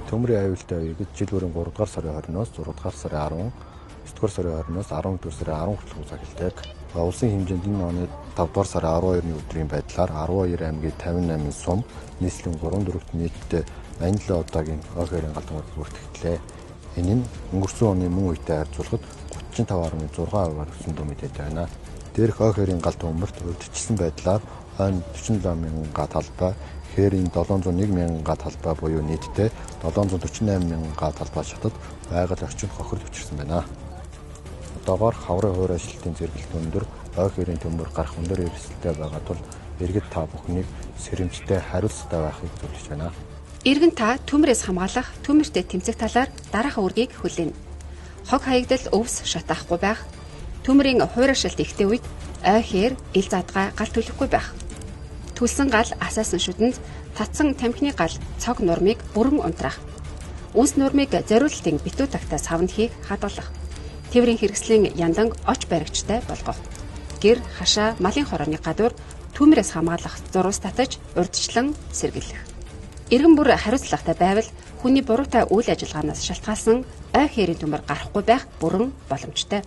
Төмрийн аюултай үеийг жил бүрийн 3 дугаар сарын 20-оос 6 дугаар сарын 10, 9 дугаар сарын 20-оос 11 дугаар сарын 10 хүртэлх хугацаа хэлдэг. Улсын хэмжээнд энэ оны 5 дугаар сарын 12-ны өдрийн байдлаар 12 аймгийн 58 сум нийслэлийн 3 дөрөвт нийтдээ 87 удаагийн ой хээрийн гал түмэр бүртгэгдлээ. Энэ нь өнгөрсөн оны мөн үетэй харьцуулахад 35.6%-аар өссөн дүү мэдээтэй байна. Дээрх ой хээрийн гал түмэрт урьдчилсан байдлаар ойн 47 мянган га талбай, хээрийн 701 мянган га талбай буюу нийтдээ 748 мянган га талбай шатад байгаль орчинд хохирол учирсан байна. Одоогоор хаврын хуур ажилтны зэрэгэлт өндөр, ой хээрийн төмөр гарах өндөр эрсдэлтэй байгаа тул иргэд та бүхнийг сэрэмжтэй, хариуцлагатай байхыг зөвлөж байна. Иргэн та төмрөөс хамгаалах, төмөртэй тэмцэх талаар дараахан үргийг хүлээнэ. Хог хаягдал өвс шатаахгүй байх, төмрийн хуурашилт ихтэй үед ой хээр, ил задгай гал төлөхгүй байх. Түлсэн гал асаасан шүдэнд татсан тамхины гал цог нурмыг бүрэн унтраах. Үнс нурмыг зориултын битүү тагтаа савнд хийх хадгалах. Тэврийн хэрэгслийн янданг оч баригчтай болгох. Гэр, хашаа, малын хорооны гадуур түүмрээс хамгаалах зурвас татаж урьдчилан сэргийлэх. Иргэн бүр хариуцлагатай байвал хүний буруутай үйл ажиллагаанаас шалтгаалсан ой хээрийн төмөр гарахгүй байх бүрэн боломжтой.